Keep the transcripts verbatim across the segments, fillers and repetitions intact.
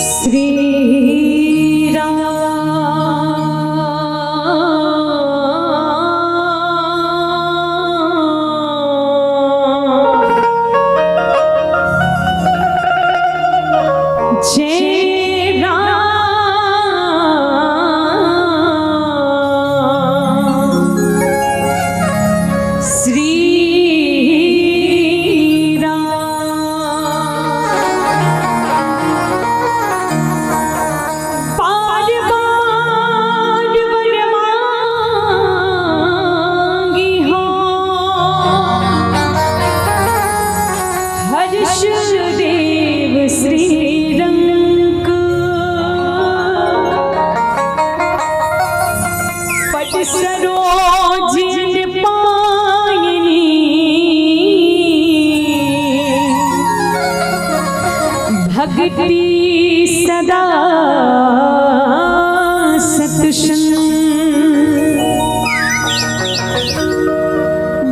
श्री राम। जय राम। श्री राम। बार बार वर मांगी हो, हर्ष देव श्री रंग। पट सरोज पायनी, भक्ति सदा सतसंग।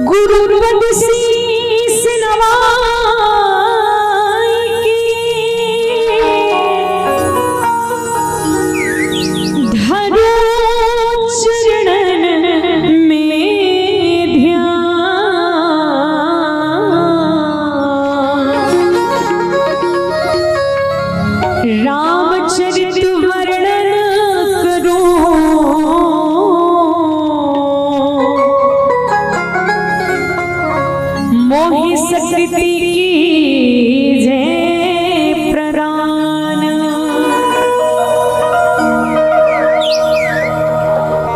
गुरुपद शीस नवाई के, धरो चरणन में ध्यान। रामचरित वर्णन करो, मोहि सकृति कीजे प्रदान।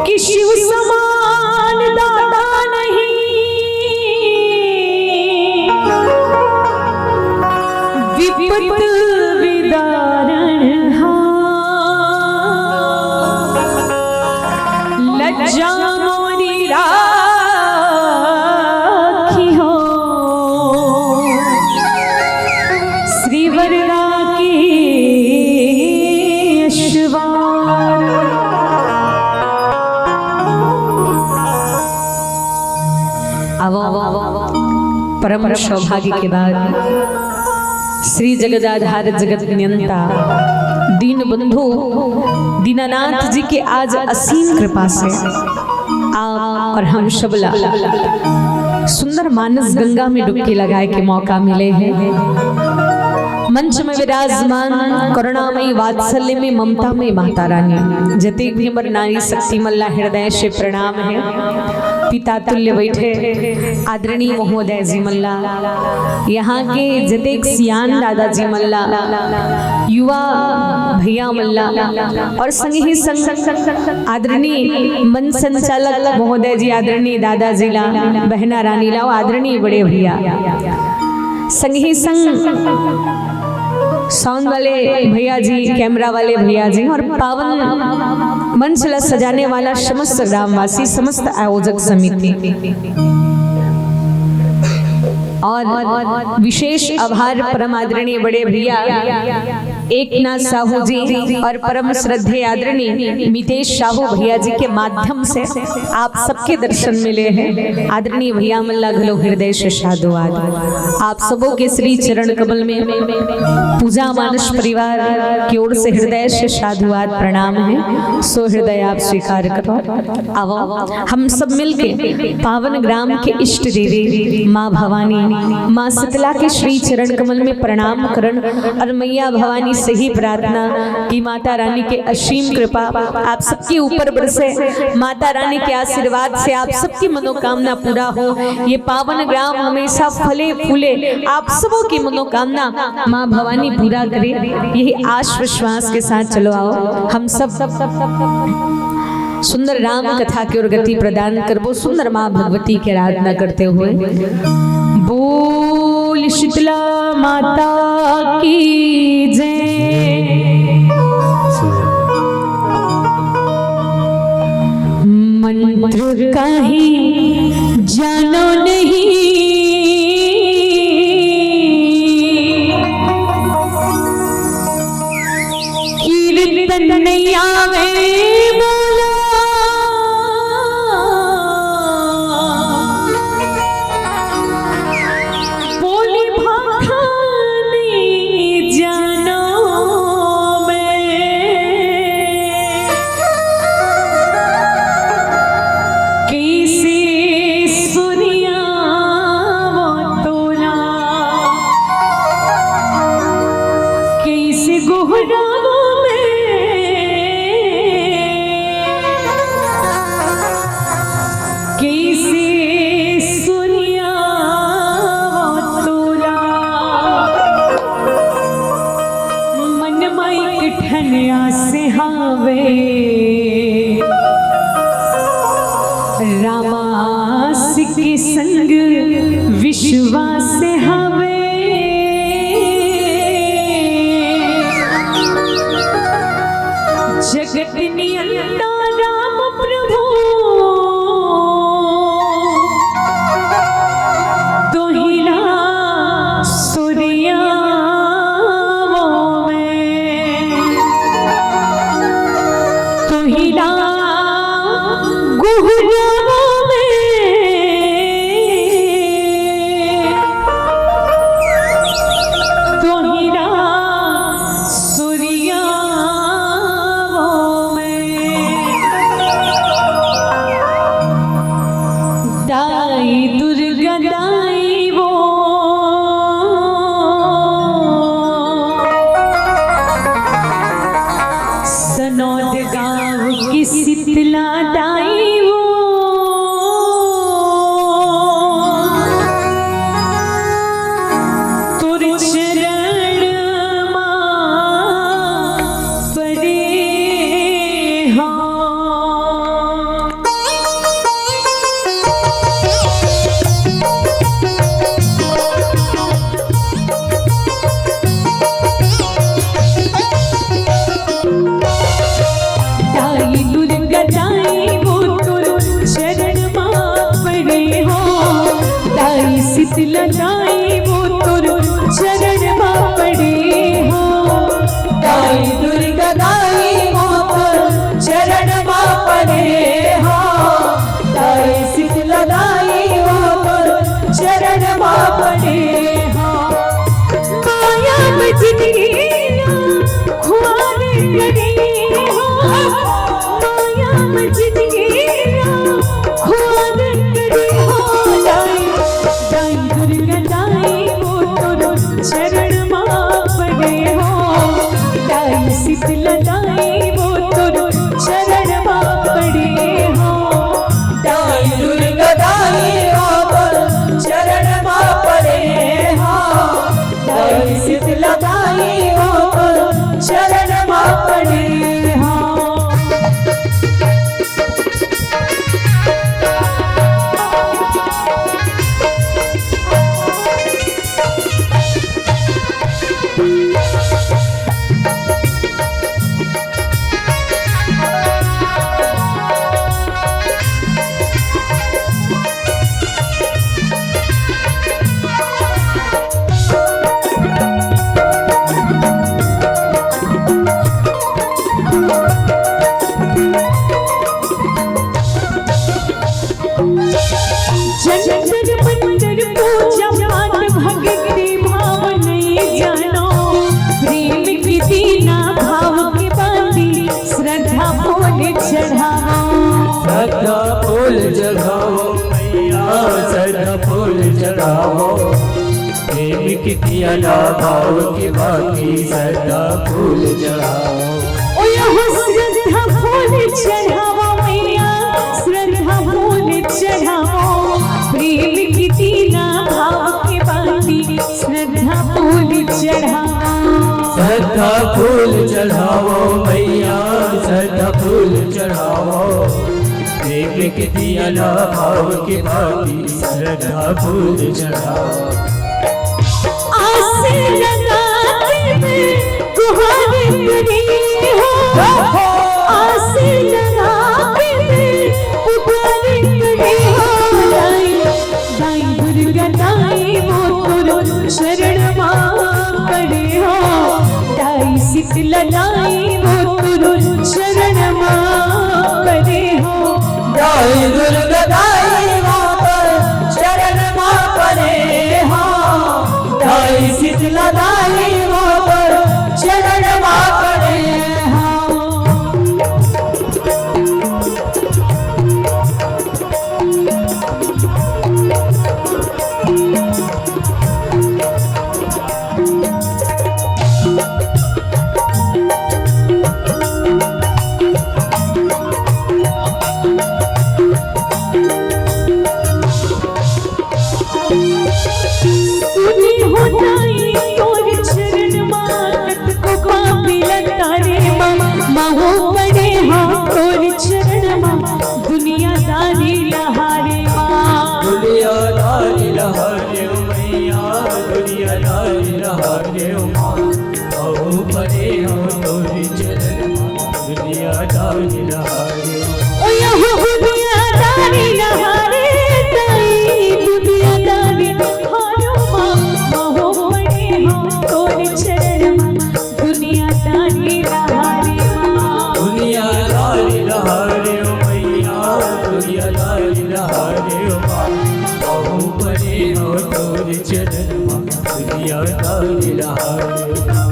कि शिव समान दाता नहीं, विपत विदारण हा। लज्जा मोरी राखी हो, श्री वरदा की अशवार। आवो, परम सौभाग्य के बात, श्री जगदाधार जगत नियंता दीन बंधु दीनानाथ जी के आज असीम कृपा से आप और हम सबला सुंदर मानस गंगा में डुबकी लगाए के मौका मिले हे। मंच में विराजमान करुणामयी, वात्सल्य में, ममता में माता रानी, जतेक भी हमर नारी शक्ति मन ला हृदय से प्रणाम हे। पिता तुल्य बैठे आदरणीय महोदय जी मन ला, यहाँ के जतेक सियान दादाजी मन ला, युवा भैया मन ला, और संग ही संग आदरणीय मंच संचालक महोदय जी, आदरणीय दादाजी ला, बहना रानी ला, आदरणीय बड़े भैया, संग ही संग साउंड वाले भैया जी, कैमरा वाले भैया जी और पावन मंच ला सजाने वाला समस्त ग्रामवासी, समस्त आयोजक समिति और विशेष आभार परम आदरणीय बड़े भैया एकनाथ साहू जी और परम श्रद्धेय आदरणीय मितेश साहू भैया जी के माध्यम से आप सबके दर्शन मिले हे। आदरणीय भैया मन ला घलो हृदय से साधुवाद। आप सबो के श्री चरण कमल में पूजा मानस परिवार की ओर से हृदय से साधुवाद प्रणाम हे। सो हृदय आप स्वीकार करो। आवो, हम सब मिलके पावन ग्राम के इष्ट देवी माँ भवानी, माँ शीतला के श्री चरण कमल में प्रणाम करन और मैया भवानी से ही प्रार्थना कि माता रानी के असीम कृपा आप सबके ऊपर बरसे, माता रानी के आशीर्वाद से आप सबकी मनोकामना पूरा हो, ये पावन ग्राम हमेशा फले फूले, आप सबों की मनोकामना माँ भवानी पूरा करे, यही आश विश्वास के साथ चलो आओ हम सब सुंदर राम कथा के ओर गति प्रदान करबो, सुंदर माँ भगवती की आराधना करते हुए। बोल शीतला माता की जय। कहीं जानो नहीं, कीर्तन नहीं आवे बोलो। बोली भाखा नहीं जानो मैं, कैसे सुनिया वो तोला, कैसे गोहरा वो मैं, कैसे सुनिया वो तोला। मन मा एक ठन आस हावे, रामास के संग विश्वास हावे। जगत नियंता राम प्रभु, तोहिला सुरिया वो मैं, तोहिला गुहरिया वो मैं, तोहिला सुरिया वो मैं। दाई दुर्गा दाई वो, सनौद गाँव की शीतला दाई वो, तोर चरण मा परे हाँ। दाई दुर्गा दाई वो तोर चरण मा परे हो, दाई शीतला दाई वो तोर चरण मा परे हो। दाई दुर्गा दाई वो तोर चरण मा परे हो, दाई शीतला दाई वो तोर चरण मा परे हो। माया में जिंदगी ना खुआर करे हो, माया में जिंदगी ना खुआर करे हो। दाई, दाई दुर्गा दाई वो तोर चरण मा परे हो, दाई शीतला दाई वो तोर चरण मा परे हो। दाई दुर्गा दाई वो तोर चरण मा परे हो, दाई शीतला दाई वो तोर चरण मा परे हो। जंतर मंतर पूजा पाठ भक्ति भाव नहीं जानो, प्रेम के दीना भाव के बाती श्रद्धा फूल चढ़ाओ। श्रद्धा फूल चढ़ाओ मैया, श्रद्धा फूल चढ़ाओ। प्रेम के दिया ना भाव के बाती श्रद्धा फूल चढ़ाओ। ओ यहो श्रद्धा फूल चढ़ाओ मैया, श्रद्धा फूल चढ़ाओ। प्रेम के दीना भाव के बाती श्रद्धा फूल चढ़ाओ। श्रद्धा फूल चढ़ाओ मैया, श्रद्धा फूल चढ़ाओ। प्रेम के दिया ना भाव के बाती श्रद्धा फूल चढ़ाओ। आस लगा के मैं गुहार करी हो, आस लगा के मैं पुकार सितला दाई वो तोर चरण मा परे हो। दाई दुर्गा दाई वो तोर चरण मा परे हो। दाई सितला दाई वो तोर चरण मा परे हो। सुने हो दाई तोर चरण मा, कतको पापी लतारे मा, महूँ पड़े हँव तोर चरण मा, दुनियादारी ला हारे मा। दुनियादारी ला हारे ओ मैया, दुनियादारी ला हारे ओ माँ। अहो परे हँव तोर चरण मा, दुनियादारी ला हारे ओ माँ। ओ यहो दुनियादारी ला हारे दाई, दुनियादारी ला हारे ओ माँ। महूँ पड़े हँव तोर चरण मा, दुनियादारी ला हारे ओ माँ। दुनियादारी ला हारे ओ मैया, दुनियादारी ला हारे ओ माँ। महूँ परे हँव तोर चरण मा, दुनियादारी ला हारे ओ माँ।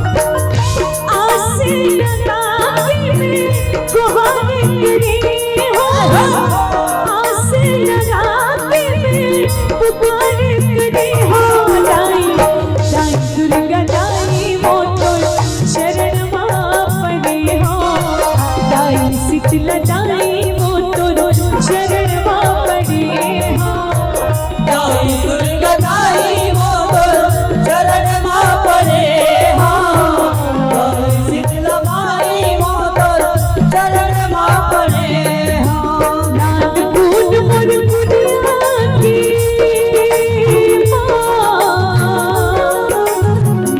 आस लगा के मैं गुहार करे हँव, आस लगा के मैं पुकार करे हँव दाई। दाई दुर्गा दाई वो तोर चरण मा परे हँव, दाई सितला दाई वो तोर चरण मा परे हँव। दाई दुर्गा दाई वो तोर चरण मा परे हँव, दाई सितला दाई वो तोर चरण मा परे हँव। नानकुन मोर कुरिया के माँ,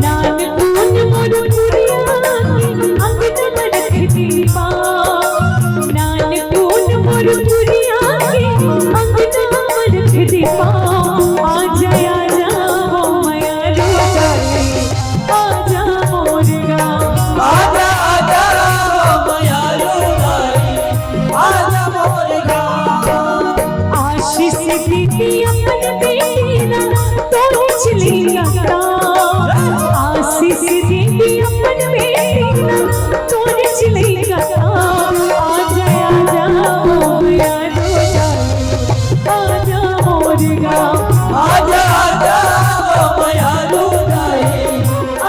नानकुन मोर कुरिया के अंगना मा रख दे माँ, नानकुन मोर कुरिया के अंगना मा रख दे माँ। आजा आजा ओ मयारू दाई, आजा मोर गाँव। आजा आजा ओ मयारू दाई, आजा मोर गाँव। आशीष दे दे अपन बेटी ला तोर चलई का काम, आशीष दे दे अपन बेटी ला तोर चलई का काम। आजा आजा ओ मयारू दाई, आजा मोर गाँव। आजा आजा ओ मयारू दाई,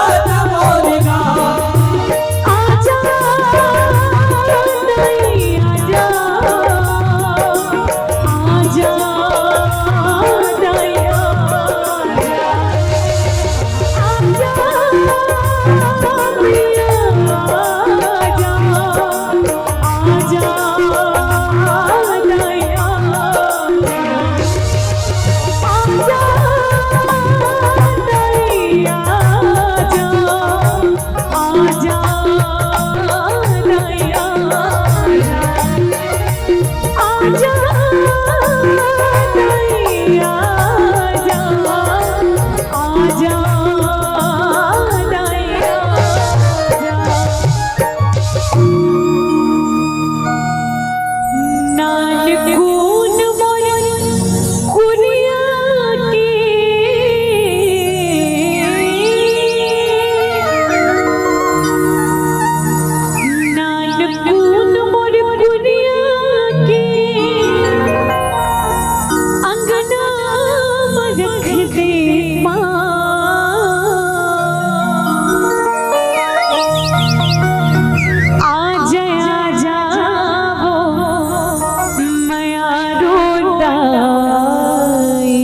आजा मोर गाँव। आजा दाई आजा, आजा दाई आजा, आजा मैया आजा। आजा दैया, आजा दैया, आजा, आजा दैया, आजा दैया, आजा दैया, आजा। नानकुन मोर कुरिया के, नानकुन मोर कुरिया के, अंगना म रख दे माँ। आजा आजा वो मयारू दाई,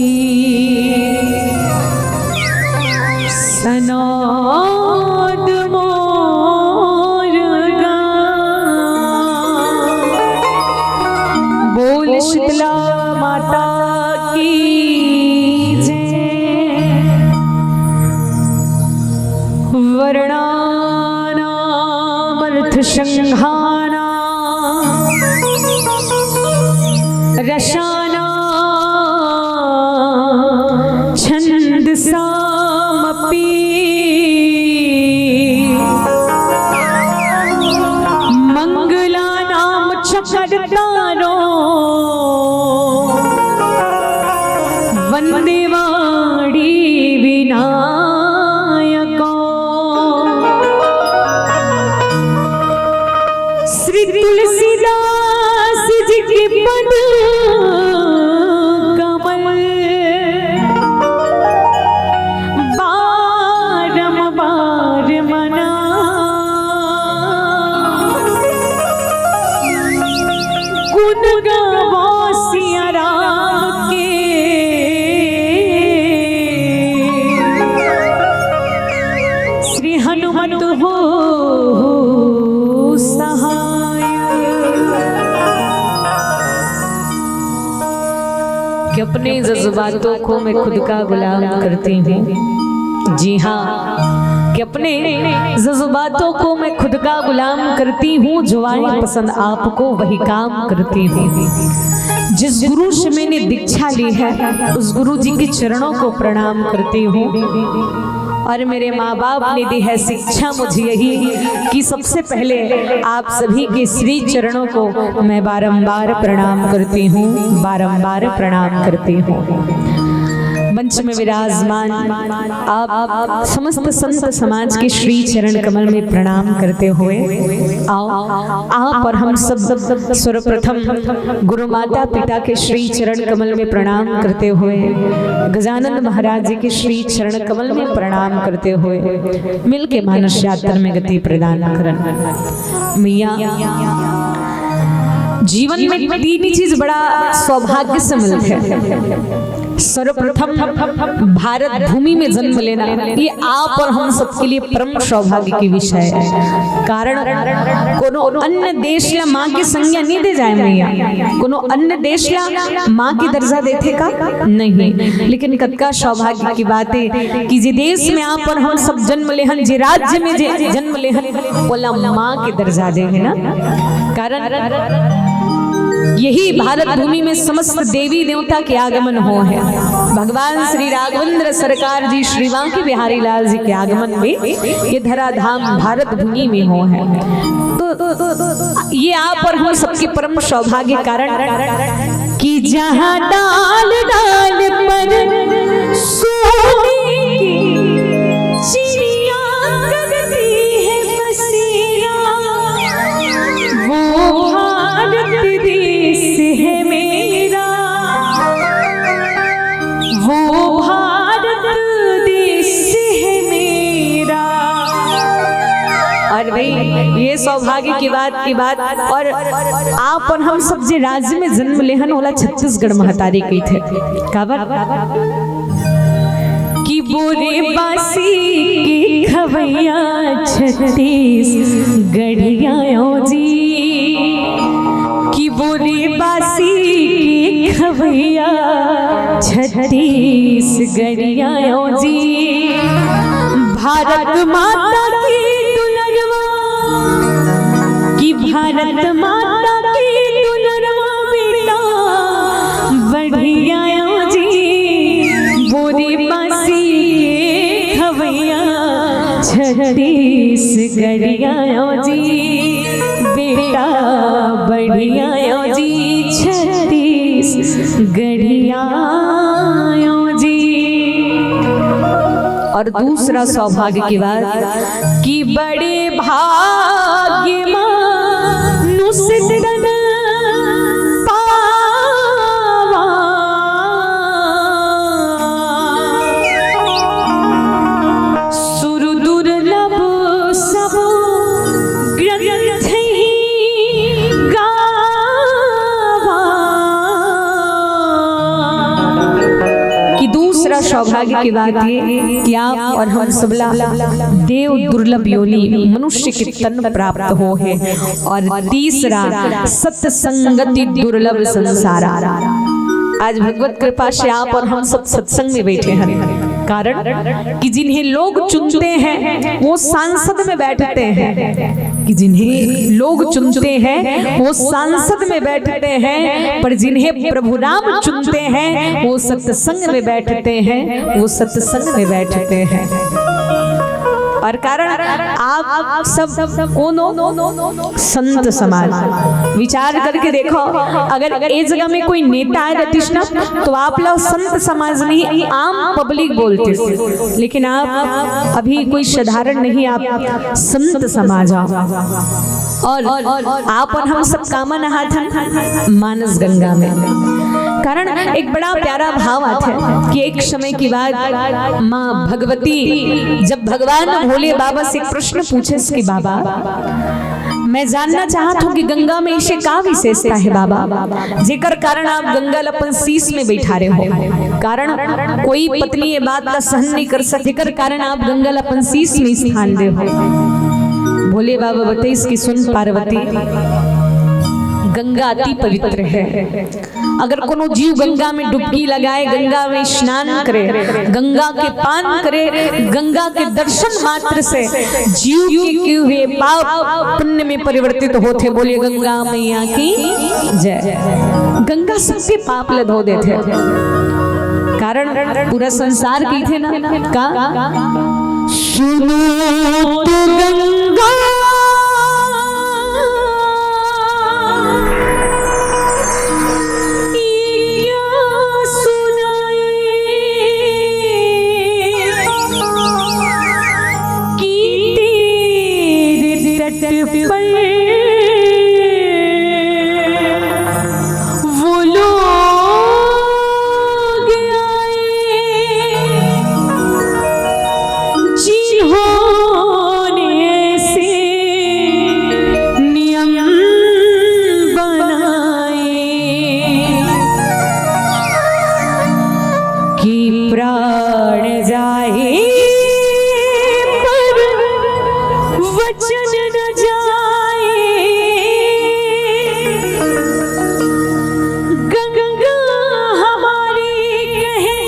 सनौद मोर गाँव। बोल शीतला माता की जय। वर्णानामर्थसंघानां रसानां छन्दसामपि। श्री हनुमत हो सहाय। कि अपने जज्बातों को मैं खुद का गुलाम करती हूँ। जी हाँ, कि अपने जज्बातों को मैं खुद का गुलाम करती हूँ। जो आए पसंद आपको, वही काम करती हूँ। जिस गुरु से मैंने दीक्षा ली है, उस गुरु जी के चरणों को प्रणाम करती हूँ। और मेरे माँ बाप ने दी है शिक्षा मुझे यही, कि सबसे पहले आप सभी के श्री चरणों को मैं बारंबार प्रणाम करती हूँ, बारंबार प्रणाम करती हूँ। मंच में विराजमान आप समस्त संत समाज के श्री चरण कमल में प्रणाम करते हुए, आओ, आप और हम सब सर्वप्रथम गुरु माता पिता के श्री चरण कमल में प्रणाम करते हुए, गजानन महाराज जी के श्री चरण कमल में प्रणाम करते हुए, मिलके मानस यात्रा में गति प्रदान करन। मैया, जीवन में तीन ही चीज बड़ा सौभाग्य से मिलथे। सर्वप्रथम भारत भूमि में जन्म लेना, ये आप और हम सबके लिए परम सौभाग्य के विषय है। कारण कोनो अन्य देश ला माँ के संज्ञा नहीं दे जाए मैया, कोनो अन्य देश ला माँ के दर्जा देथे का? नहीं। लेकिन कतका सौभाग्य की बात है कि जे देश में आप और हम सब जन्म लेहन, जे राज्य में जे जन्म लेहन, ओला माँ के दर्जा दे है ना। कारण यही भारत भूमि में समस्त देवी देवता के आगमन हो है। भगवान श्री राघवेंद्र सरकार जी, श्री बांके बिहारी लाल जी के आगमन में ये धराधाम भारत भूमि में हो है। तो, तो, तो, तो ये आप और हम सबके परम सौभाग्य कारण कि जहाँ डाल डाल पर सोने की चिड़िया करती है बसेरा, वो भारत देश है मेरा, वो भारत देश है मेरा। और भाई, ये सौभाग्य की बात, की बात। और आप और हम सब जे राज्य में जन्म लेहन, ओला छत्तीसगढ़ महतारी कहिथे। काबर? कि बोरे बासी के खवैया छत्तीसगढ़िया ओ जी, कि बोरे बासी के खवैया छत्तीसगढ़िया ओ जी। भारत माता की दुलरवा, कि भारत माता की दुलरवा बेटा बढ़िया ओ जी। बोरे बासी के खवैया छत्तीसगढ़िया ओ जी, बेटा बढ़िया ओ जी, छत्तीसगढ़िया ओ जी। और दूसरा सौभाग्य की बात कि बड़े भाग्य मानुष तन पावा, सुर दुर्लभ सब ग्रंथ ही गावा। कि दूसरा सौभाग्य की बात ये कि आप और हम सबला देव दुर्लभ योनि मनुष्य के तन प्राप्त हो है। और तीसरा सत्संगति दुर्लभ संसारा। आज भगवत कृपा से आप और हम सब सत्संग में बैठे हैं। कारण कि जिन्हें लोग चुनते हैं, वो सांसद में बैठते हैं। कि जिन्हें लोग चुनते हैं, वो सांसद में बैठते हैं, पर जिन्हें प्रभु राम चुनते हैं, वो सत्संग में बैठते हैं, वो सत्संग में बैठते हैं। और कारण आप सब कोनो संत समाज। विचार करके देखो, अगर ए जगह में कोई नेता आय रतिस ना, तो आप लोग संत समाज नहीं, आम पब्लिक बोलते। लेकिन आप अभी कोई साधारण नहीं, आप संत समाज हो। और आप और हम सब कामा नहाथन मानस गंगा में। कारण एक बड़ा प्यारा भाव आथे कि एक समय के बाद माँ भगवती जब भगवान भोले बाबा से एक प्रश्न पूछे कि बाबा, मैं जानना चाहत हूँ कि गंगा में ऐसे का विशेषता है बाबा, जेकर कारण आप गंगा ल अपन शीश में बैठारे हो। कारण कोई पत्नी ये बात ला सहन नहीं कर सकती, जेकर कारण आप गंगा ल अपन शीश में स्थान दे हो। भोले बाबा बताइस कि सुन पार्वती, गंगा अति पवित्र है। अगर कोनो जीव गंगा में डुबकी लगाए, गंगा में स्नान करे, गंगा के पान करे, गंगा के दर्शन मात्र से जीव के किए हुए पाप पुण्य में परिवर्तित होथे। बोलिए गंगा मैया की जय। गंगा सबके पाप ल धो देथे। कारण पूरा संसार कहिथे ना, का सुनो तो गंगा, ये क्या सुनाई कि तेरे तट पर वो लोग आए जिन्होंने ऐसे नियम बनाए कि प्राण जाए पर वचन न जाए। गंगा हमारी कहे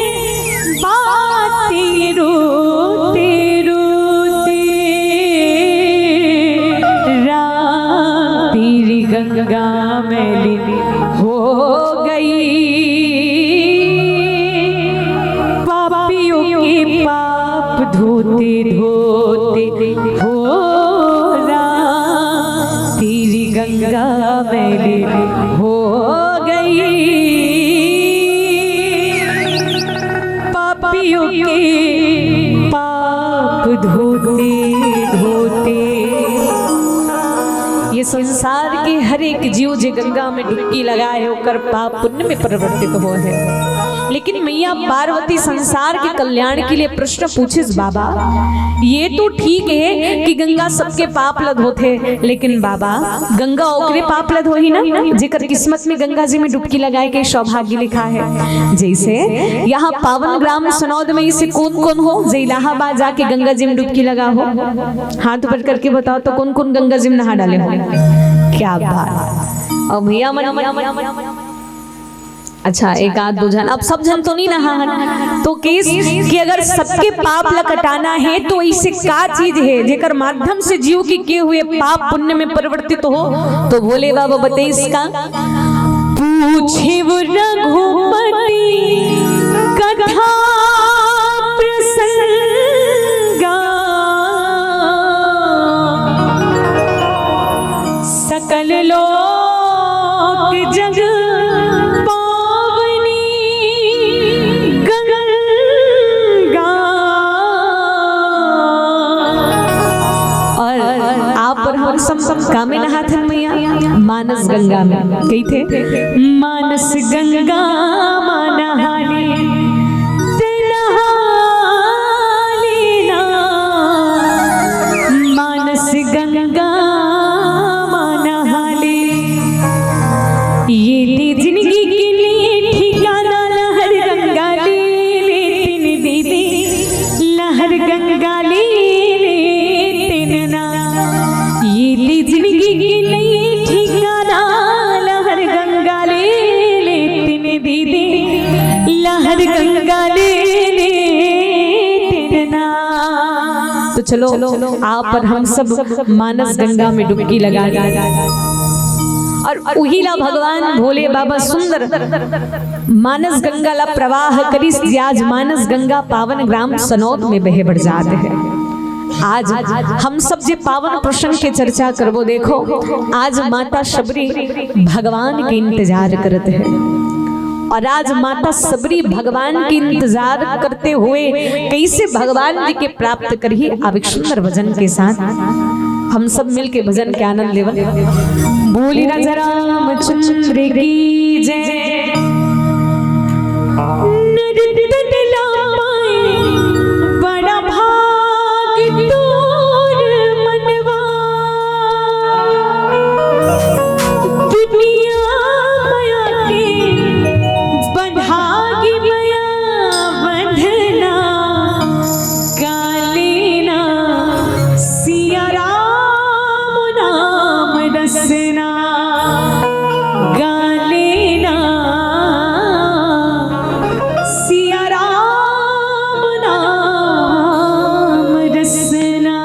बातें रोते रोते, रात तेरी गंगा मैली हो गई। पापियों के पाप धोते धोते हो रात तेरी गंगा मैली हो गई। पापियों के पाप धोते धोते, ये संसार के हर एक जीव जे गंगा में डुबकी लगाए, ओकर पाप पुण्य में परिवर्तित हो है। लेकिन मैया पार्वती संसार के कल्याण के लिए प्रश्न पूछिस, बाबा, ये तो ठीक है कि गंगा सबके पाप ल धोथे, लेकिन बाबा, गंगा ओकरे पाप ल धोही ना, जेकर किस्मत में गंगा जी में डुबकी लगाए के सौभाग्य लिखा है। जैसे यहाँ पावन ग्राम सनौद में इसे कौन कौन हो, जे इलाहाबाद जाके गंगा जी में डुबकी लगा हो, हाथ ऊपर करके बताओ तो कौन कौन गंगा जी में नहा डाले हो? क्या बात। और भैया मन, अच्छा, एक आध दो झन, अब सब झन तो नहीं नहा हन, तो कहिस कि अगर सबके पाप ल कटाना है तो ऐसे का चीज है जेकर माध्यम से जीव के किए हुए पाप पुण्य में परिवर्तित हो? तो भोले बाबा बताइस का, पूछे वो रघुपति कथा प्रसंगा, सकल लोक जग पावनी गंगा। और आप और हम सब, सब का में नहाथन मैया? मानस गंगा में। कहिथे, मानस गंगा मा नहाले, ते नहा लेना। मानस गंगा मा नहाले, ये दे जिंदगी के लिए ठिकाना, लहर गंगा ले ले तिन दीदी, लहर गंगा ले ले तिन ना। ये दे जिंदगी के लिए ठिकाना, लहर गंगा ले ले तिन दीदी, लहर गंगा ले ले तिन ना। तो चलो, आप और हम सब मानस गंगा में डुबकी लगा दें। और उही ला भगवान भोले बाबा सुंदर मानस गंगा ला प्रवाह करिस, जे आज मानस गंगा पावन ग्राम सनौद में बहे बर जात है। आज हम सब जे पावन प्रसंग के चर्चा करबो, देखो, आज माता शबरी भगवान के इंतजार करत है। और आज माता शबरी भगवान के इंतजार करते हुए कैसे भगवान जी के प्राप्त करही, आप एक सुंदर भजन के साथ हम सब मिलके भजन के आनंद लेवल। बोली राजा रामचंद्र की जय। बड़ा भाग तोर मनवा, दुनिया मया के बंधागी मया बंधना, गाले ना सिया राम नाम रसना, गाले ना सिया राम नाम रसना।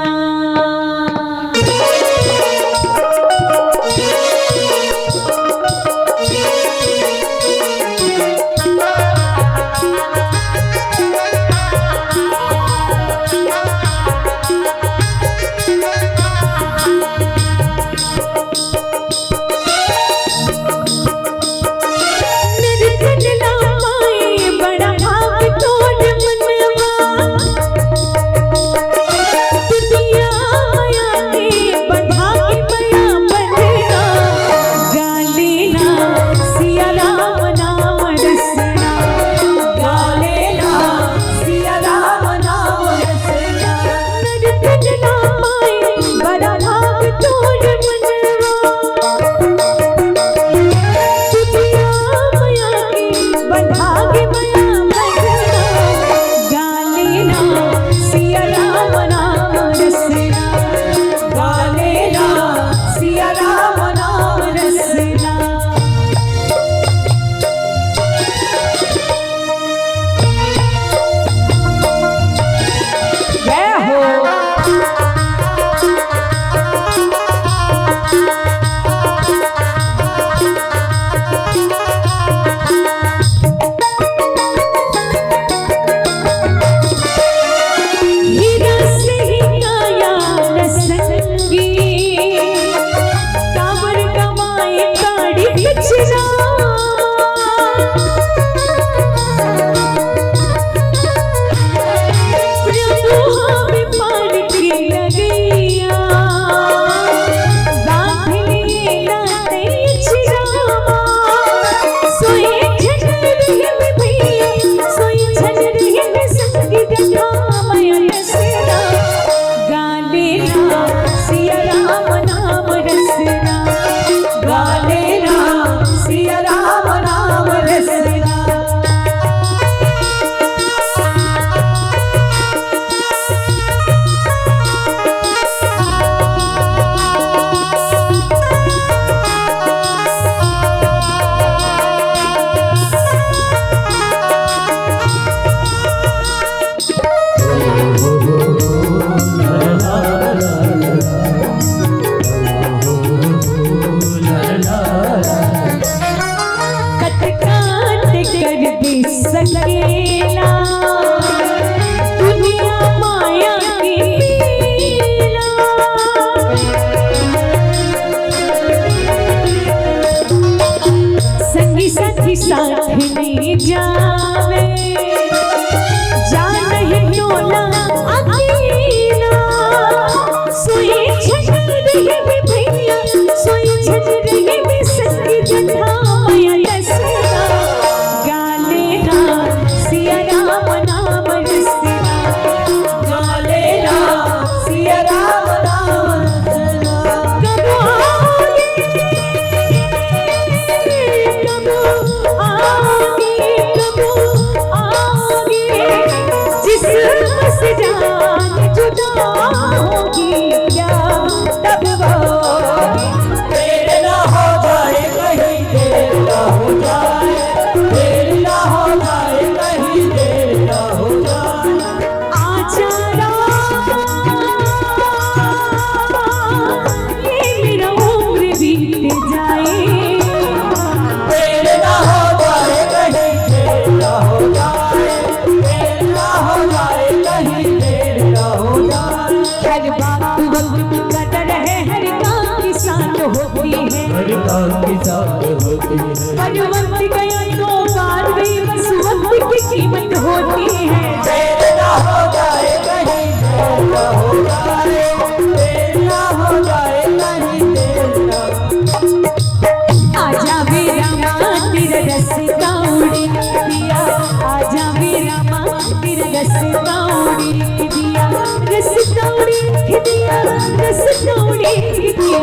रस का उड़ीक दिया,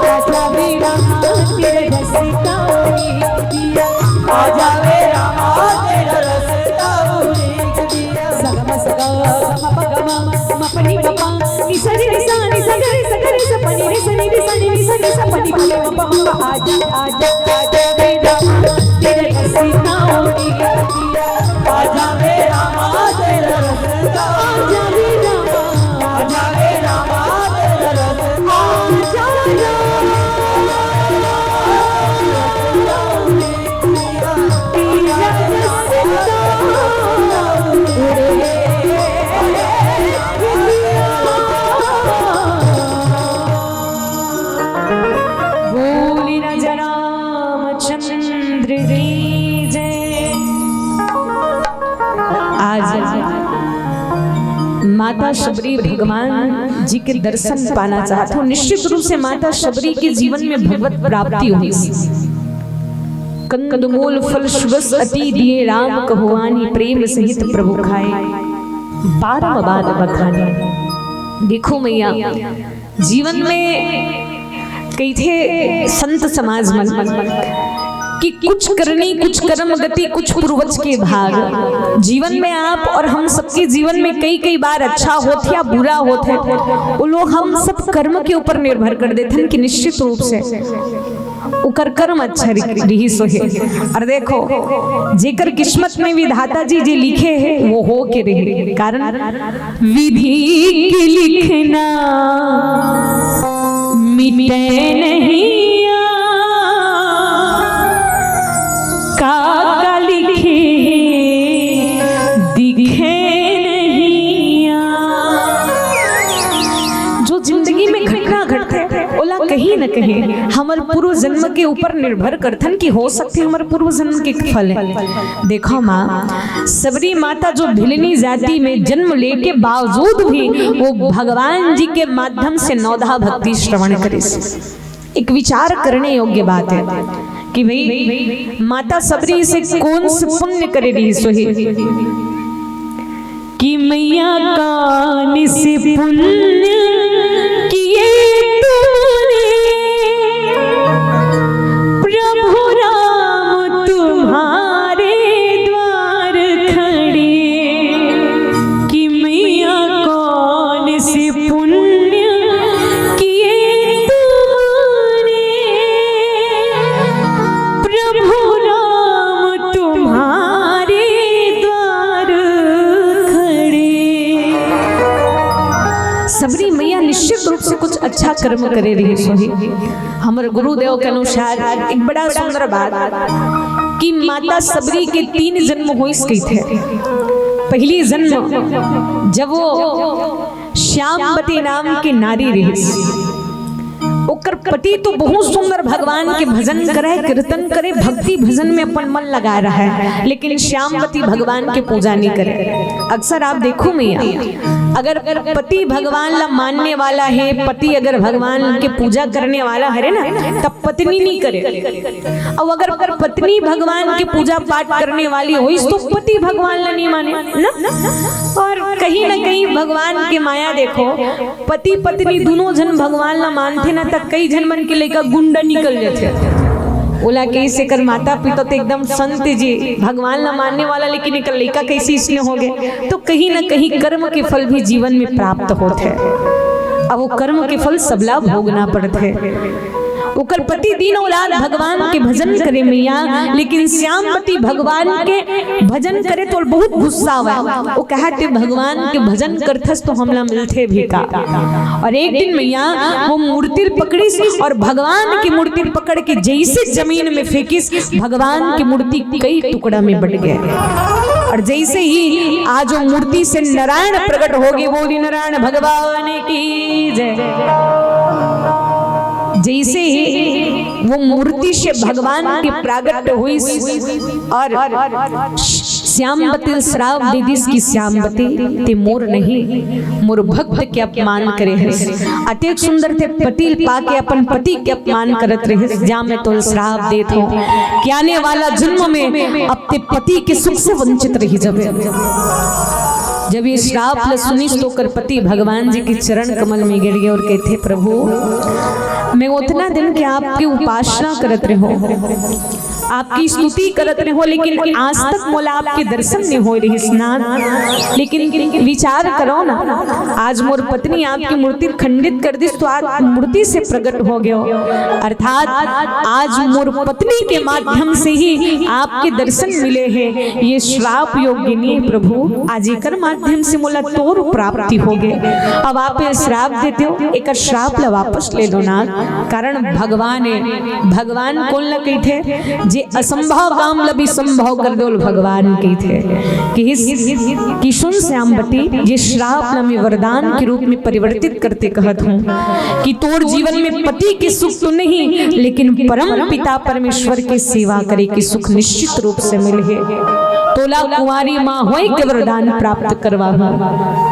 आजा वे रामा तेरा रस का उड़ीक दिया। आजा वे रामा तेरा रस का उड़ीक दिया। सगम सगम पगम मपनी पपा निसरी निसा निसगरे सगरे सपनी निसरी निसा निसरी सपनी पगम पपा। आजा आजा आजा वे रामा तेरा रस का उड़ीक दिया। आजा वे रामा तेरा रस का उड़ीक दिया। आजा वे रामा आजा वे रामा तेरा रस का उड़ीक दिया। बोली राजा रामचंद्र की जय। आज माता शबरी भगवान जी के दर्शन पाना चाहत हो, निश्चित रूप से माता शबरी के जीवन में भगवत प्राप्ति हुई। कंदमूल फल सुरस अति दिए राम कहुआनी प्रेम सहित प्रभु खाए। बारम बाद बखानी। देखो मैया, जीवन में कहिथे संत समाज मन कि कुछ करनी, कुछ कर्म गति, कुछ पूर्वज के भाग। जीवन में आप और हम सबके जीवन में कई कई बार अच्छा होत या बुरा होत है, वो लोग हम सब कर्म के ऊपर निर्भर कर देथन कि निश्चित रूप से ओकर कर्म अच्छा रहि-, रिहिस होही। और देखो, जेकर किस्मत में विधाता जी जे लिखे हे, वो हो के रही। कारण विधि के लिखना मिटे नहीं, का का लिखे हे दिखे नहीं। जो जिंदगी में घटना घटथे, ओला कहीं न कहीं हमर पूर्व जन्म के ऊपर निर्भर करथन कि हो सकथे हमर पूर्व जन्म के फल है। देखो माँ, सबरी माता जो भिलनी जाति में जन्म लेके बावजूद भी वो भगवान जी के माध्यम से नवधा भक्ति श्रवण करिस। एक विचार करने योग्य बात है कि भाई, माता सबरी से कौन से पुण्य करे रहिस होही कि मैया कौन से पुण्य किए तुमने, प्रभु राम तुम्हारे द्वार खड़े, कि मैया कौन से पुण्य किए तुमने, प्रभु राम तुम्हारे द्वार खड़े। सबरी मैया निश्चित रूप से कुछ अच्छा कर्म करे रहिस होही। हमर गुरुदेव के अनुसार एक बड़ा सुंदर बात कि माता सबरी के तीन जन्म होइस कहिथे। पहली जन्म जब वो श्यामवती नाम के नारी रहिस, ओकर पति तो बहुत सुंदर भगवान के भजन करे, कीर्तन करे, भक्ति भजन में अपन मन लगा रहा है, लेकिन श्यामवती भगवान के पूजा नहीं करे। अक्सर आप देखो मैया, अगर पति भगवान ला मानने वाला है, पति अगर भगवान के पूजा करने वाला हरे ना, तब पत्नी नहीं करे। और अगर पत्नी भगवान के पूजा पाठ करने वाली होइस तो पति भगवान ला नहीं माने ना। और कहीं ना कहीं भगवान के माया देखो, पति पत्नी दोनों झन भगवान ला मानथे ना, त कई झन मन के लइका गुंडा निकल जाथे। ओला कइसे कर माता पिता तो एकदम संत जी, भगवान ला मानने वाला, लेकिन एकर लइका कैसे इसने हो गए? तो कहीं ना कहीं कर्म के फल भी जीवन में प्राप्त होत है। अब वो कर्म के फल सबला भोगना पड़त है। ओकर पति दीन औलाद भगवान के भजन करे मैया, लेकिन श्यामवती भगवान के भजन करे तो बहुत गुस्सा आवे। वो कहा, "ते भगवान के भजन करथस तो हमला मिलथे भी का?" और एक दिन मैया वो मूर्ति पकड़िस और भगवान की मूर्ति पकड़ के जैसे जमीन में फेंकिस, भगवान की मूर्ति कई टुकड़ा में बट गए। और जैसे ही आज वो मूर्ति से नारायण प्रकट होगे, बोली नारायण भगवान की जय। जैसे ही वो मूर्ति से भगवान के प्रागट्य हुई और श्यामवती श्राप दे दिस कि श्यामवती, ते मोर नहीं, मोर भक्त के अपमान करे हस। अतेक सुंदर ते पति पाके अपन पति के अपमान करत रहे, जा मैं तोल श्राप देत हूँ कि आने वाला जन्म में अब ते पति के सुख से वंचित रही जबे। जब ये श्राप ल सुनिस तो ओकर पति भगवान जी के चरण कमल में गिर गे अउ कहिथे, "प्रभु, मैं ओतना दिन के आपके उपासना करत रेहों, आपकी स्तुति करत रेहों, लेकिन आज तक मोला आपके दर्शन नइ होय रिहिस ना। लेकिन विचार करव ना, आज मोर पत्नी आपके मूर्ति खंडित कर दिस, तो आज मूर्ति से प्रकट हो गेव, अर्थात आज मोर पत्नी के माध्यम से ही आपके दर्शन मिले हे। ये श्राप योग्य नइ हे प्रभु, आज एकर माध्यम से मोला तोर प्राप्ति हो गे। अब आप ये श्राप देते हो, एकर श्राप ला वापस ले लो ना।" कारण भगवान हे, भगवान कोन ला कहिथे? जे असंभव काम ला भी संभव कर दे, ओला भगवान कहिथे। कहिस कि सुन श्यामवती, ये श्राप ला मैं वरदान के रूप में परिवर्तित करते कहत हों कि तोर जीवन में पति के सुख तो नहीं, लेकिन परम पिता परमेश्वर के सेवा करे के सुख निश्चित रूप से मिलही। तोला कुंवारी माँ होय के वरदान प्राप्त करवाहूं।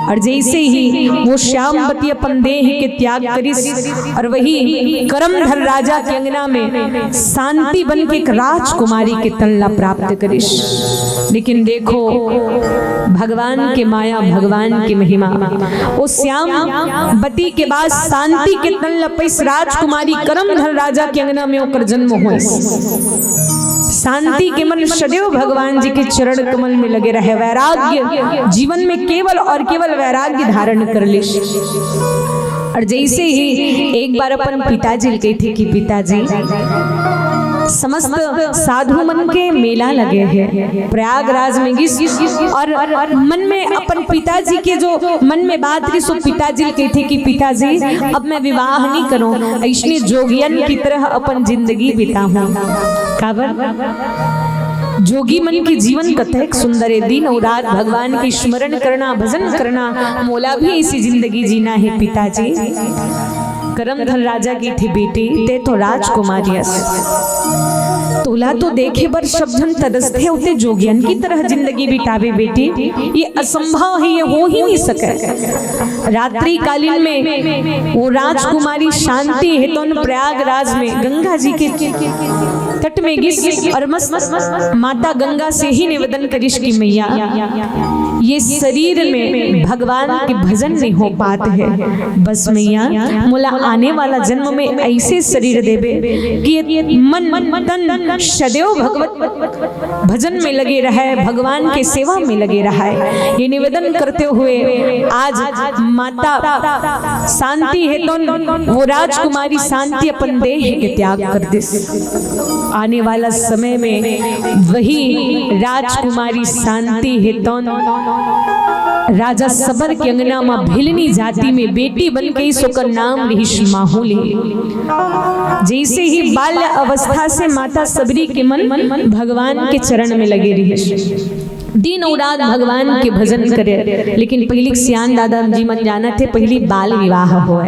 अउ जइसे ही वो श्यामवती अपन देह के त्याग करिस अउ वही करमधर राजा के अंगना में शांति बन के एक राजकुमारी के तन ला प्राप्त करिस। लेकिन देखो, भगवान के माया, भगवान के महिमा। वो श्यामवती के बाद शांति के तन ला पाइस राजकुमारी करमधर राजा के अंगना में ओकर जन्म होइस। शांति के मन सदैव भगवान जी के चरण कमल में लगे रहे, वैराग्य जीवन में केवल अउ केवल वैराग्य धारण कर लिस। अउ जइसे ही एक बार अपन पिताजी ल कहिथे कि पिताजी, समस्त साधु मन के मेला लगे हे, प्रयागराज में गिस अउ मन में अपन पिताजी के जो मन में बात गिस, वो पिताजी ल कहिथे कि पिताजी, अब मैं विवाह नइ करंव, अइसने जोगियन की तरह अपन जिंदगी बिताहूं। काबर? जोगी मन के जीवन कतेक सुंदर हे, दिन अउ रात भगवान के स्मरण करना, भजन करना, मोला भी अइसी जिंदगी जीना हे पिताजी। करमधर राजा कहिथे, बेटी, तैं तो राजकुमारी अस, तोला तो देखे बर सब झन तरसथे, अउ तैं जोगियन की तरह जिंदगी बिताबे बेटी, ये असंभव हे, ये हो ही नइ सकय। रात्रि कालीन में वो राजकुमारी शांति हे तोन प्रयागराज में गंगा जी के तट में गिस अउ मस्त माता गंगा से ही निवेदन करिस कि मैया, ये शरीर में भगवान के भजन नइ हो पात हे। बस मैया, मोला आने वाला जन्म में अइसे शरीर देबे कि ये मन तन सदैव भगवत भजन में लगे रहय, भगवान के सेवा में लगे रहय। ये निवेदन करते हुए आज माता शांति हे तोन वो राजकुमारी शांति अपन देह के त्याग कर दिस। आने वाला समय में वही राजकुमारी शांति हे तोन राजा सबर के अंगना म भिलनी जाति में बेटी बन के अइस, ओकर नाम रिहिस माहुली। जइसे ही बाल्य अवस्था से माता सबरी के मन भगवान के चरण में लगे रिहिस, दिन अउ रात भगवान के भजन करे। लेकिन पहिली सियान दादा जी मन जानत हे, पहिली बाल विवाह होय।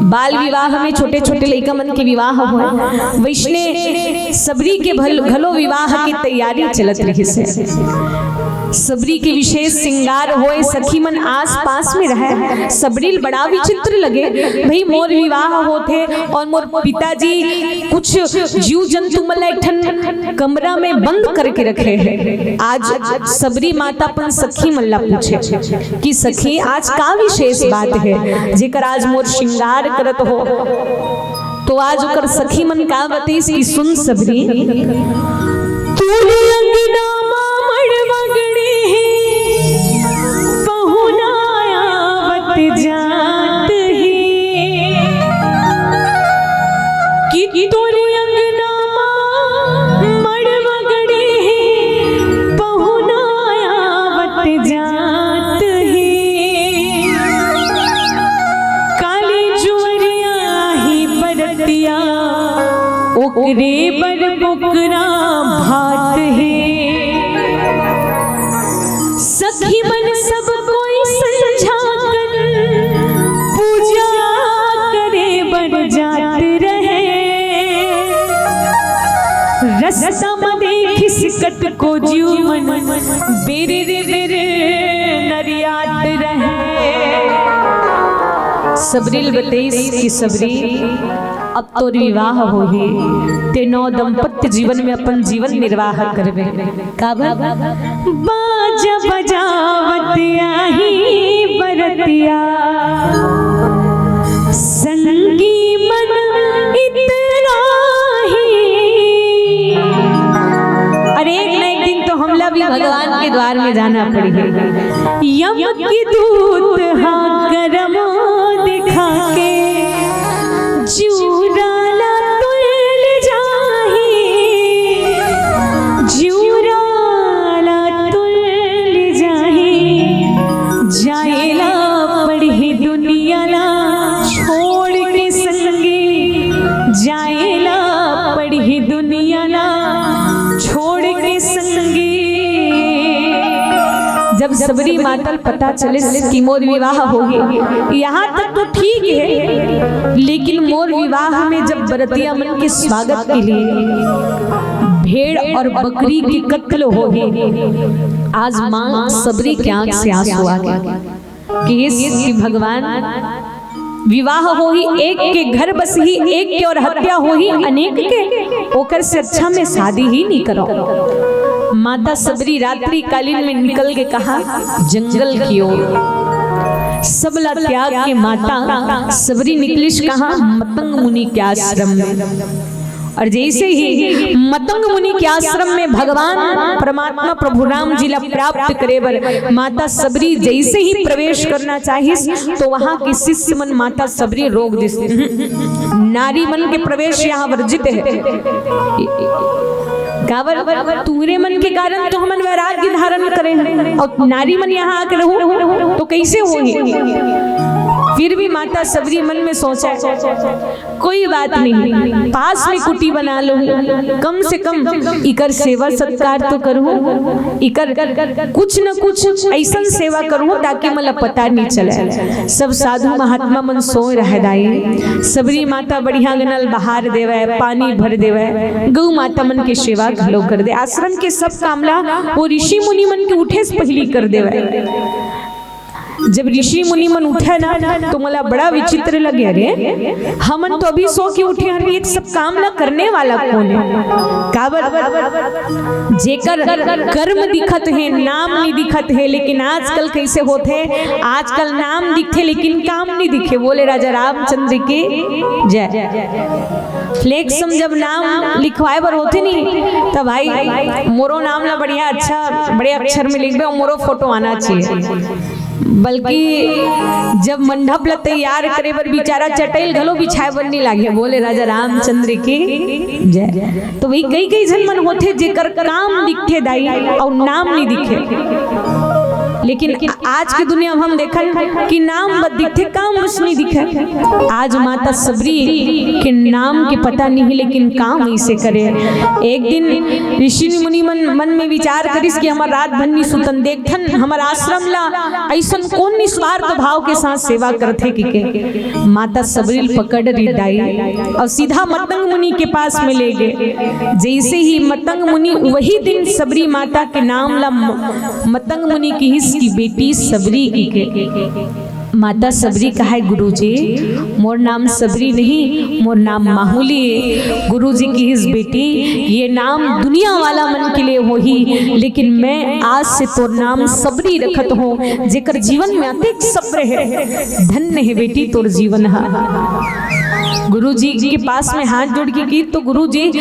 बाल विवाह में छोटे-छोटे लइका मन के विवाह होय। वइसने सबरी के भल-, घलो विवाह के तैयारी चलत रिहिस हे। सबरी के विशेष श्रृंगार होय, सखी मन आस पास में रहय। सबरी ल बड़ा विचित्र लगे, भई मोर विवाह होत हे अउ मोर पिताजी कुछ जीव जंतु मन ला एक ठन कमरा में बंद करके रखे हे। आज सबरी माता अपन सखी मन ला पूछे कि सखी, आज का विशेष बात हे जेकर आज मोर श्रृंगार करत हो? तो आज ओकर सखी मन का बतइस कि सुन सबरी, तोरे अंगना मा मड़वा गड़े हे, पहुना आवत जात हे। कि तोरे अंगना मा मड़वा गड़े हे, पहुना आवत जात हे। काली जुअरिया ही बरतिया, ओकरे बर बोकरा भात हे। सखी मन सब कोई संझा कन पूजा करे बर जात रहे। रस्ता म देखिस कतको जीव मन बेरे रे बेरे नरियात रहे। सबरी ल बतइस कि सबरी, अब तोर विवाह होही, ते नव दंपत्य जीवन में अपन जीवन निर्वाह करबे। काबर? बाजा बजावत आही बरतिया, संगी मन इतना ही। अरे, एक न एक दिन तो हमला भी भगवान के द्वार में जाना पड़ही। यम के दूत हा करम दिखा के, जिउरा ला तुल जाही, जिउरा ला तुल जाही। जाएला पड़ही दुनिया ला छोड़ के संगी, जाएला पड़ही दुनिया ला छोड़ के संगी। जब सबरी माता ल पता चलिस कि मोर विवाह होही, यहाँ तक तो ठीक है, लेकिन मोर विवाह में जब बरतिया मन के स्वागत के लिए भेड़ और बकरी के कत्ल होही, आज माँ सबरी के आंख से आंसू आ गए। कि इस कि भगवान, विवाह होही एक के, घर बसही एक के और हत्या होही अनेक के, ओकर से अच्छा मैं शादी ही नहीं करो। माता सबरी रात्रि कालीन में निकल के कहाँ? जंगल की ओर। सबला त्याग के माता सबरी निकलिस कहाँ? मतंग मुनि के आश्रम में। और जैसे ही मतंग मुनि के आश्रम में भगवान परमात्मा प्रभु राम जी ला प्राप्त करे बर माता सबरी जैसे ही प्रवेश करना चाहिस, तो वहां के शिष्य मन माता सबरी रोक दिस। नारी मन के प्रवेश यहाँ वर्जित है। काबर? तुहरे मन के कारण तो हमन वैराग्य धारण करे हैं, और नारी मन यहाँ आके रहू तो कैसे होही? फिर भी माता सबरी मन में सोचा, कोई बात नहीं, पास में कुटी बना लूं, कम से कम इकर सेवा सत्कार तो करूं, इकर कुछ न कुछ ऐसन सेवा करूं ताकि मला पता नहीं चले। सब साधु महात्मा मन सोए रहे दाई, सबरी माता बढ़िया गनल बहार देवे, पानी भर देवे, गौ माता मन के सेवा घलो कर दे। आश्रम के सब काम ला वो ऋषि मुनि मन के उठे से पहली कर देवे। जब ऋषि मुनि मन उठे ना, तो मला बड़ा विचित्र लगे, "अरे, हमन तो अभी सो के उठे हन, ये सब काम ला करने वाला कौन है?" काबर? जेकर कर्म दिखत है, नाम नहीं दिखत है। लेकिन आजकल कैसे होथे? आजकल नाम दिखथे, लेकिन काम नहीं दिखे। बोले राजा रामचंद्र की जय। फ्लेक्स में जब नाम लिखवाए बर होथे नहीं, तब भाई, मोरो नाम ला बढ़िया, अच्छा, बड़े अक्षर में लिखबे और मोरो फोटो आना चाहिए। बल्कि जब मंडप ला तैयार करे बर बिचारा चटई ल घलो बिछाए बर नहीं लागे। बोले राजा रामचंद्र की जय। तो वही कई कई झन मन होथे जेकर काम दिखथे दाई और नाम नहीं दिखे। लेकिन आज के दुनिया में हम देखन कि नाम बस दिखथे, काम बस नहीं दिखे। आज माता सबरी के नाम के पता नहीं, लेकिन काम ऐसे करे। एक दिन ऋषि मुनि मन, मन में विचार करिस कि हमर रात भर नहीं सुतन, देखथन हमर आश्रम ला ऐसन कौन निस्वार्थ भाव के साथ सेवा करथे कि के। माता सबरी ल पकड़ री दाई और सीधा मतंग मुनि के पास में ले गए। जैसे ही मतंग मुनि, वही दिन सबरी माता के नाम ला म-, मतंग मुनि किहिस कि बेटी सबरी कहिके। माता सबरी कहाय, "गुरुजी, मोर नाम सबरी नहीं, मोर नाम माहुली है।" गुरुजी किहिस, "बेटी, ये नाम दुनिया वाला मन के लिए होही, लेकिन मैं आज से तोर नाम सबरी रखत हूँ, जेकर जीवन में अतेक सब्र है। धन्य है बेटी तोर जीवन हा।" गुरुजी के पास में हाथ जोड़ के की, तो गुरुजी,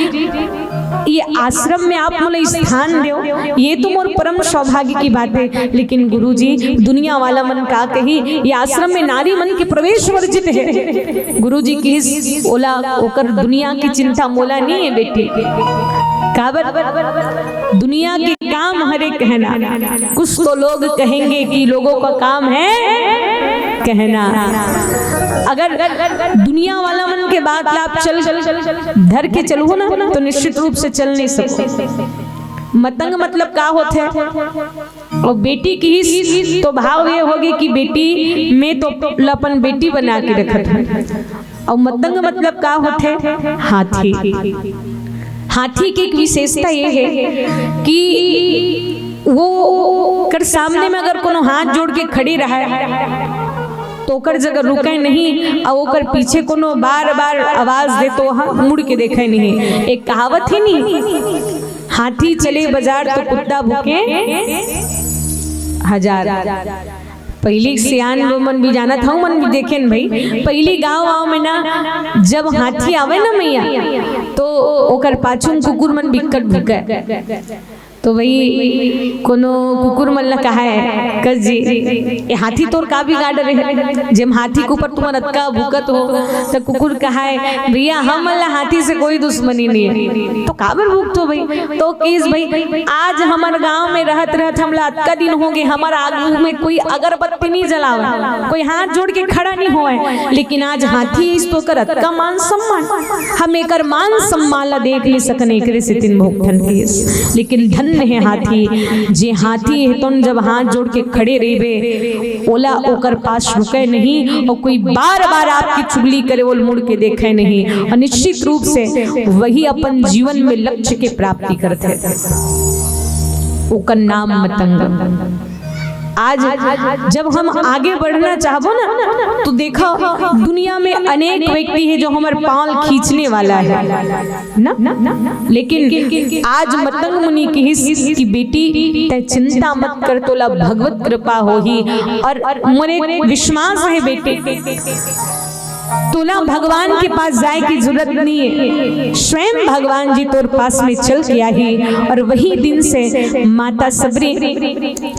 ये आश्रम में आप मोला स्थान देव, ये तो मोर परम सौभाग्य की बात है। लेकिन गुरुजी, दुनिया वाला मन का कही, ये आश्रम में नारी मन के प्रवेश वर्जित है। गुरुजी किहिस, "ओला, ओकर दुनिया की चिंता मोला नहीं है बेटी।" काबर? दुनिया के काम हरे कहना। कुछ तो लोग कहेंगे कि लोगों का काम है कहना। अगर दुनिया वाला मन के बात ला आप चल, चल, चल, चल, धर के चलहू ना, तो निश्चित रूप से चल नहीं सकते। मतंग मतलब का होथे? और बेटी किहिस तो भाव ये होगे कि बेटी, मैं तो ला अपन बेटी बना के रखत हूँ। और मतंग मतलब का होथे? हाथी। हाथी की एक विशेषता ये है कि वो कर सामने में अगर कोनो हाथ जोड़ के खड़ी रहे, तो ओकर जगह रुके नहीं, अउ ओकर पीछे कोनो बार-बार आवाज दे तो ओहा मुड़ के देखे नहीं। एक कहावत हे नहीं, "हाथी चले बाजार तो कुत्ता भूके हजार।" पहिली सियान वो मन भी जानत हव, मन भी देखेन भाई, पहिली गांव-वांव में ना जब हाथी आवे ना मैया, तो ओकर पाछू म कुकुर मन बिक्कट भूके। तो वही कोनो कुकुर मन ला कहाय, "कस जी, ए हाथी तोर का बिगाड़ रहे? जेम हाथी के ऊपर तुमन अतका भूकत हो।" तो कुकुर कहाय, "भैया, हमन ला हाथी से कोई दुश्मनी नहीं है।" तो काबर भूकत हो भाई? तो किस भाई, आज हमर गांव में रहत रहत हमला अतका दिन हो गए, हमर आगू में कोई अगरबत्ती नहीं जलावे, कोई हाथ जोड़ के खड़ा नहीं होए, लेकिन आज हाथी इस तो कर अतका मान सम्मान, हम एकर मान सम्मान ला देख नहीं सकन, एकरे सेतिन भोगथन किस। लेकिन धन्य है हाथी, जे हाथी हे तोन जब हाथ जोड़ के खड़े रहिबे, ओला ओकर पास रुके नहीं, अउ कोई बार-बार आपकी चुगली करे, ओल मुड़ के देखे नहीं, अउ निश्चित रूप से वही अपन जीवन में लक्ष्य के प्राप्ति करथे, ओकर नाम मतंग। आज जब हम आगे बढ़ना चाहबो ना, तो देखो, दुनिया में अनेक व्यक्ति हे जो हमर पाँव खींचने वाला हे ना, लेकिन आज मतंग मुनि किहिस कि बेटी, तै चिंता मत कर, तोला भगवत कृपा होही। अउ मोर एक विश्वास हे बेटी, तोला भगवान के पास जाए की जरूरत नहीं है, स्वयं भगवान जी तोर पास में चल के आही। अउ वही दिन से माता सबरी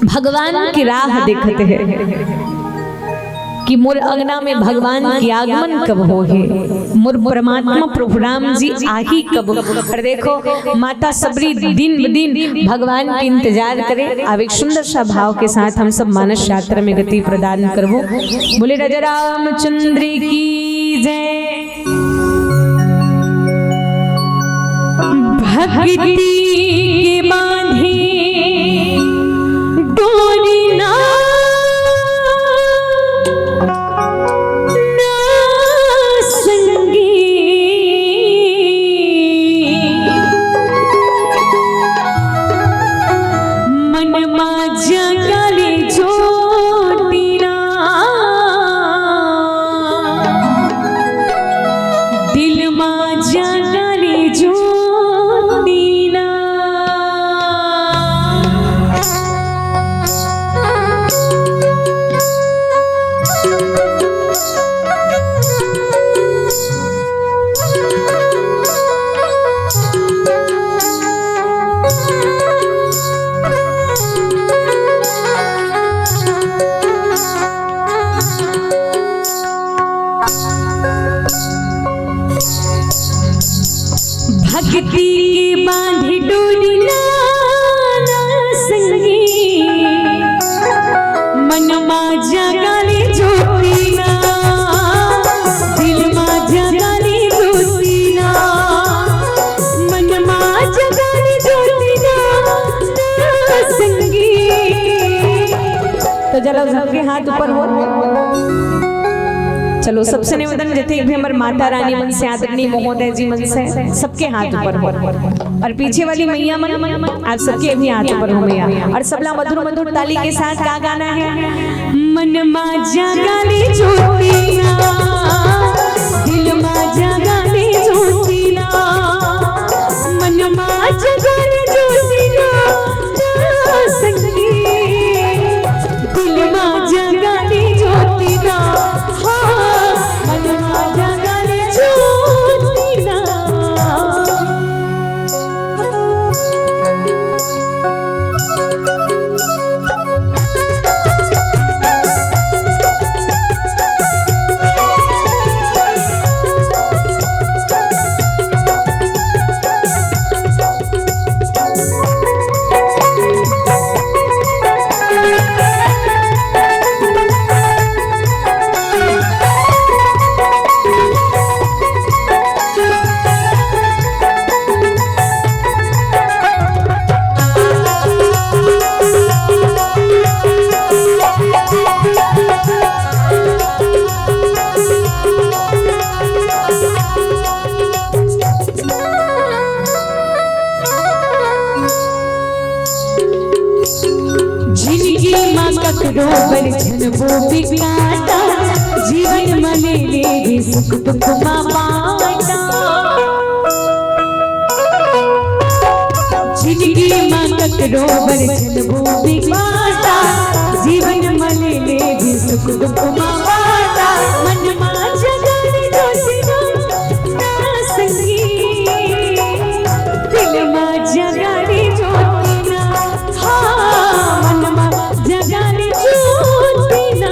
भगवान की राह देखत हे कि मोर अंगना में भगवान के आगमन कब होही, मोर परमात्मा प्रभु राम जी आही कब। अउ देखो, माता सबरी दिन ब दिन भगवान के इंतजार करे। अब एक सुंदर सा भाव के साथ हम सब मानस शास्त्र में गति प्रदान करबो। बोले राजा रामचंद्र की जय। भक्ति के बांधे डोरी ना, ना संगी। मन मा जगा ले ज्योति ना, दिल मा जगा ले ज्योति ना। भक्ति के बांधे डोरी ना, ना संगी, मन मा जगा ले ज्योति ना, दिल मा जगा ले ज्योति ना, मन मा जगा ले ज्योति ना, ना संगी। तो चलो सबके हाथ ऊपर हो। चलो सबसे निवेदन, जैसे भी हमर माता रानी मन से, आदरणीय महोदय जी मन से, सबके हाथ ऊपर हो। अउ पीछे वाली मैया मन, आप सबके भी हाथ ऊपर हो मैया। अउ सबला मधुर मधुर ताली के साथ का गाना है? मन मा जगा ले ज्योति ना, दिल मा जगा ले ज्योति ना, मन मा जगा ले ज्योति ना, ना संगी, दिल मा जगा ले ज्योति ना, हाँ, मन मा जगा ले ज्योति ना। जिनगी मा ककरो बर झन वो बिकाता, जीवन म ले ले भी सुख दुख म बांटा। जिंदगी म ककरो बर चलबो भी बांटा। जीवन म ले ले भी सुख दुख म बांटा। मन म जगा ले जोत ना संगी। दिल म जगा ले जोत ना। हाँ, मन म जगा ले जोत ना।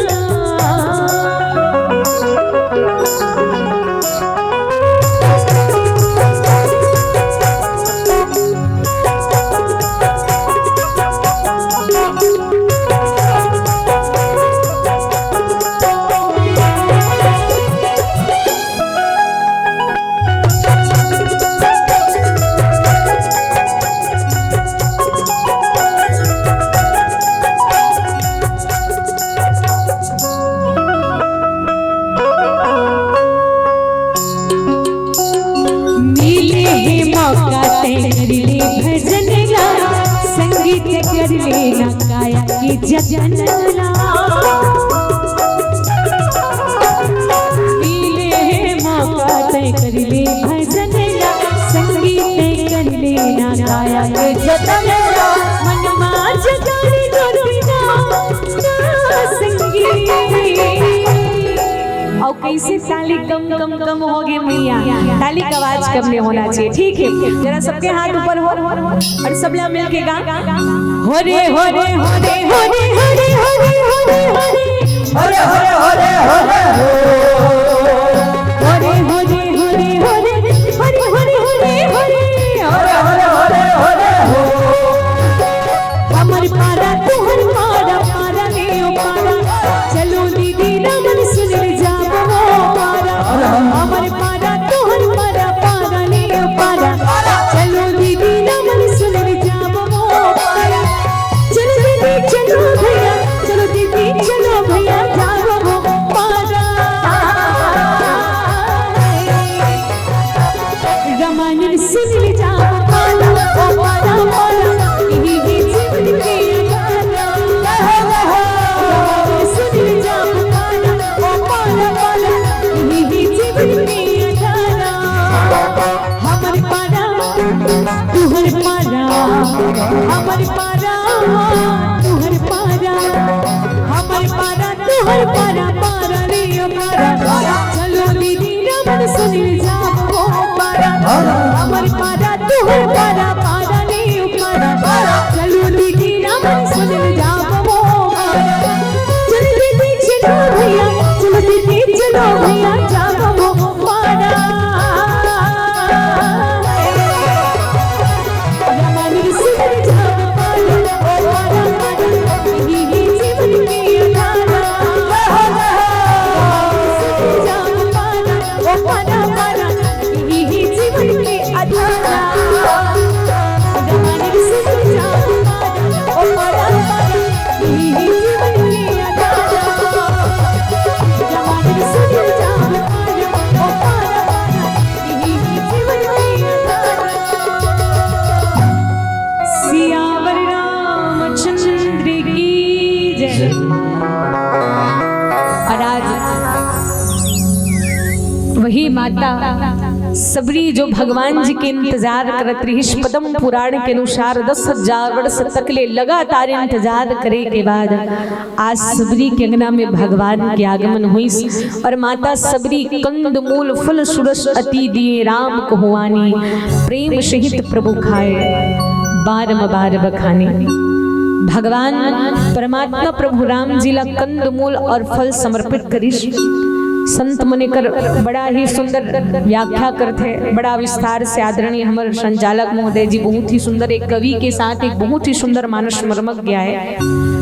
मिले हे मौका तैं कर ले भजन ला, संगीत कर लेना काया के जतन ला। मिले हे मौका तैं कर ले भजन ला, संगीत कर लेना काया के जतन ला। मन मा जगा ले जोत ना संगी। अउ कइसे ताली कम, कम, कम होगे मैया, ताली के आवाज कम नहीं होना चाहिए, ठीक है? जरा सबके हाथ ऊपर हो अउ सब ला मिलके गा। हो रे, हो रे, हो रे, हो रे। हो रे, हो रे, हो रे, हो रे, हो रे। हो रे, हो रे, हो रे, हो रे। हो रे, हो रे, हो रे, हो रे। हो रे, हो रे, हो रे, हो रे, हो। हमर पारा, तुहर पारा, पारा ले ओ पारा। चलो दीदी रामन सुन ले जाबो ओ पारा। हमर पारा, तुहर पारा, पारा ले ओ पारा। चलो दीदी रामन सुन ले जाबो ओ पारा। चलो दीदी, चलो भैया, चलो दीदी, चलो भैया, जाबो ओ पारा। रामायण सुन ले जाबो पारा, ओ पारा, पारा, यही है जीवन के अधारा। रामायण सुन ले जाबो पारा, ओ पारा, पारा, यही है जीवन के अधारा। हमर पारा, तुहर पारा, हमर पारा, तुहर पारा, हमर पारा, तुहर पारा, पारा रे ओ पारा। चलो दीदी रामन सुन ले जाबो ओ पारा। हमर पारा, तुहर पारा, पारा ले ओ पारा। चलो दीदी रामन सुन ले जाबो ओ पारा। चल दीदी, चलो भैया, चलो दीदी, चलो भैया, जाबो ओ पारा। सियावर रामचंद्र की जय। और आज वही माता सबरी जो भगवान जी के इंतजार करत रहिस, पद्म पुराण के अनुसार दस हजार वर्ष तक ले लगातार इंतजार करे के बाद आज सबरी के अंगना में भगवान के आगमन होइस। और माता सबरी कंद मूल फल सुरस अति दिए, राम कहु आनी प्रेम सहित प्रभु खाए, बारम बार बखानी। भगवान परमात्मा प्रभु राम जी ला कंद मूल और फल समर्पित करिस। संत मन एकर बड़ा ही सुंदर व्याख्या करथे, बड़ा विस्तार से आदरणीय हमर संचालक महोदय जी बहुत ही सुंदर एक कवि के साथ एक बहुत ही सुंदर मानस मर्मज्ञ आय।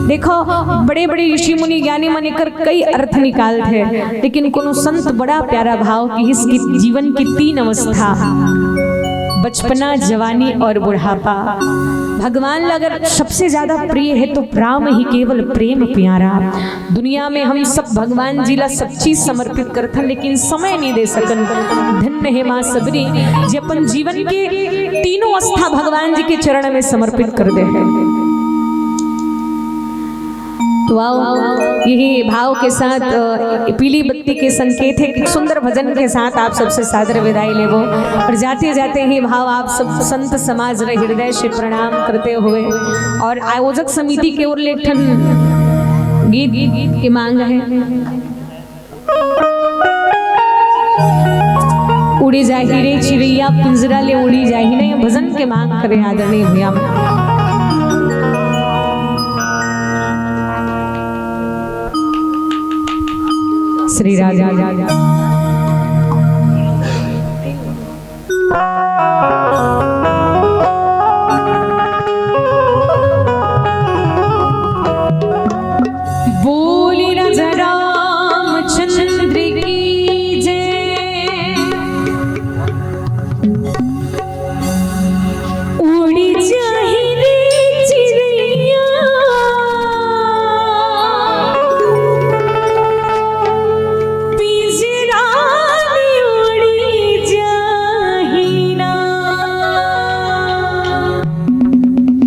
देखो, बड़े-बड़े ऋषि मुनि ज्ञानी मन एकर कई अर्थ निकालथे, लेकिन कोनो संत बड़ा प्यारा भाव किहिस कि जीवन की तीन अवस्था, बचपना, जवानी और बुढ़ापा। भगवान ला अगर सबसे ज्यादा प्रिय है तो राम ही केवल प्रेम प्यारा। दुनिया में हम सब भगवान जी ला सब चीज समर्पित करथन, लेकिन समय नहीं दे सकन। धन्य है माँ सबरी, जे अपन जीवन के तीनों अवस्था भगवान जी के चरण में समर्पित कर दे है। तो आओ, यही भाव के साथ, अ, पीली बत्ती के संकेत है, एक सुंदर भजन के साथ आप सबसे सादर विदाई लेबो। और जाते जाते ही भाव आप सब संत समाज रे हृदय से प्रणाम करते हुए और आयोजक समिति के ओर ले एक ठन गीत, गीत के मांग है। उड़ी जाही रे चिड़ैया, पिंजरा ले उड़ी जाही ना, ये भजन के मांग करे आदरणीय भैया। श्री राधे। बोली राजा रामचंद्र की जय। उड़ी जाही रे चिड़ैया, पिंजरा में उड़ी जाही ना। उड़ी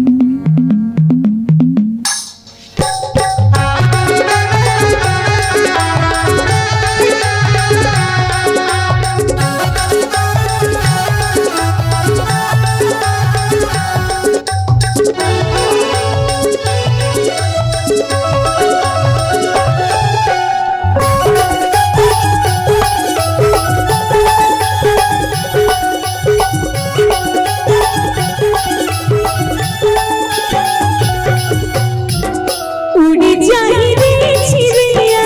जाही रे चिड़ैया,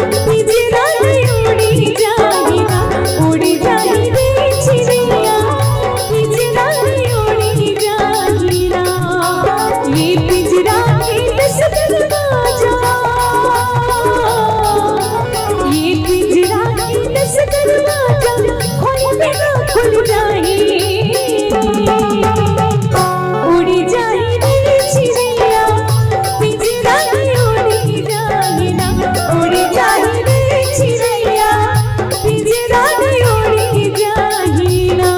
पिंजरा में उड़ी जाही ना। उड़ी जाही रे चिड़ैया, पिंजरा में उड़ी जाही ना। ये पिंजरा के दस दरवाजा, ये पिंजरा के दस दरवाजा, खोल दे ना खुल जाही। उड़ी जाही रे चिड़ैया, पिंजरा में उड़ी जाही ना। उड़ी जाही रे चिड़ैया, पिंजरा में उड़ी जाही ना।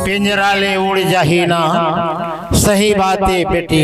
पिंजरा ले उड़ जाही ना। सही बात हे बेटी,